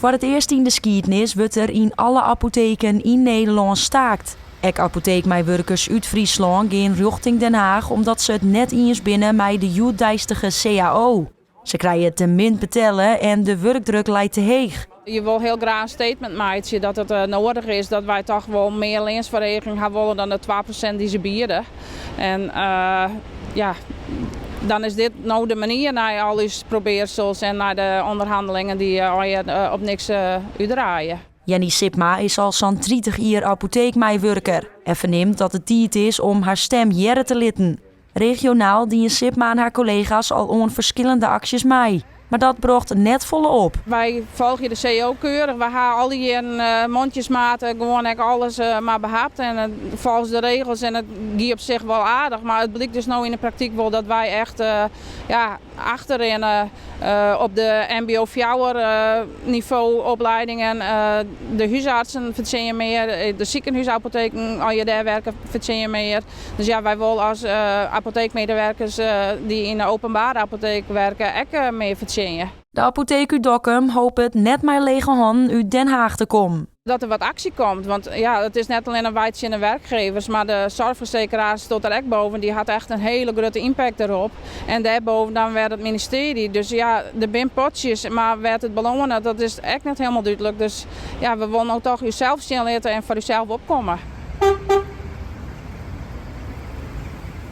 Foar it earst yn de skiednis wurdt der yn alle apoteken yn Nederlân staakt. Ek apoteekmeiwurkers út Fryslân gean rjochting Den Haag omdat se it net iens binne mei de hjoeddeistige cao. Se krije te min betelle en de wurkdruk leit te heech. Je wol hiel graach in statement meitsje dat it noadich is dat wy toch wol mear leansferheging ha wolle dan de 2% dy't se biede. En ja, dan is dit no de manier nei al ús probearsels en nei de ûnderhannelingen dy't allegear op niks útdraaie. Jenny Sipma is al sa'n 30 jier apoteekmeiwurker en fernimt dat it tiid is om har stim hearre te litten. Regionaal diene Sipma en har kollega's al oan ferskillende aksjes mei, mar dat brocht net folle op. Wy folgje de cao keurich. Wy ha al dy jierren mondjesmaat gewoan ek alles mar behapt en folgens de regels en it gie op sich wol aardich. Mar it blykt dus no yn de praktyk wol dat wy echt ja, achterrinne op de mbo fjouwer nivo opleidingen. De húsartsen fertsjinje mear, de sikehúsapotheken, as je dêr werke, fertsjinje mear. Dus ja, wy wolle as apotheekmedewerkers dy't yn de openbare apotheek werke ek mear fertsjinje. De apotheek út Dokkum hopet net mei lege hannen út Den Haag te kommen. Dat der wat aksje komt, want ja, it is net allinne wy tsjin de werkgevers, mar de soarchfersekeraar stiet der ek boven. Dy hat echt in hiele grutte impact derop. En dêrboven dan wer it ministearje. Dus ja, der binne potsjes, mar wêr't it belânet, dat is ek net hielendal dúdlik. Dus ja, we wolle no toch ússels sjen litte en foar ússels opkomme.